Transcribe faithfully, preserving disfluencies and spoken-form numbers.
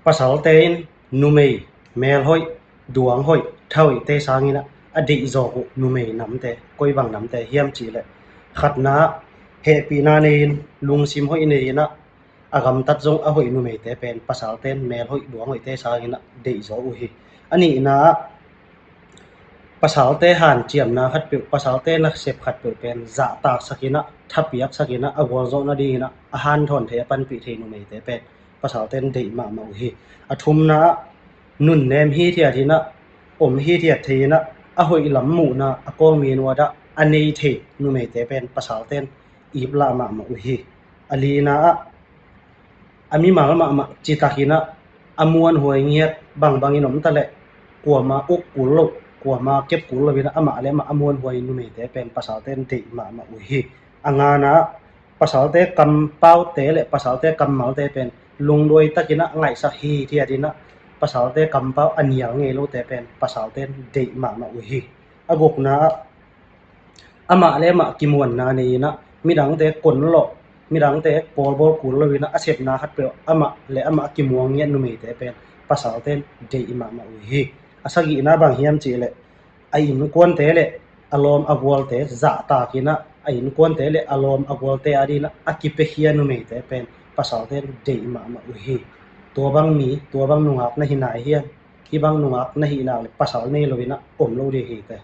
Pasalte in numei melhoih, duanghoih, thahoihte sangin ah a deih zawk uh numei namte koi bang namte hiam cih leh, khatna ah hehpihna nei-in, lungsim hoih nei-in ah, a gamtat zong a hoih numeite pen pasalten melhoih duanghoihte sangin ah deih zaw uh hi. A nihna ah pasalte hanciamna khatpeuh, pasalte nasep khatpeuh pen zahtaksakin ah, thapiaksakin ah, a gualzawh nadingin ah a hanthawn thei, a panpih thei numeite pen pasalten deih mahmah uh hi. A thumna ah nunnem hithiat in ah, om hithiat thei in ah, a hoih lam muhna a kawngmi nuat ah a nei thei numeite pen pasalten iplah mahmah uh hi. A lina ah a mimal mahmah, citakin ah a muanhuai ngiat, bangbangin om ta leh kuama uk kul lo, kuama kep kul lo in ah amah le amah a muanhuai numeite pen pasalten deih mahmah uh hi. A ngana ah pasalte kampaute le pasalte kammalte pen lungduai takin ah ngaihsak hithiat in ah, pasalte kampau a nial ngei lote pen pasalten deih mahmah uh hi. A gukna ah amah le amah kimuanna nei in ah, midangte konlawh, midangte kawlbawl kul lo in ah, a sepna khatpeuh amah le amah kimuang ngiat numeite pen pasalten deih mahmah uh hi. A sagihna bang hiam cih leh, a innkuante le a lawm a gualte zahtakin ah, a innkuante le a lawm a gualte adingin ah a kipiakhia numeite pen pasalten deih mahmah uh hi. Tua bang mi, tua bang nungak na hi nai hiam? Hih bang nungak na hih nak leh pasal nei lo in ah om lo ding hi teh.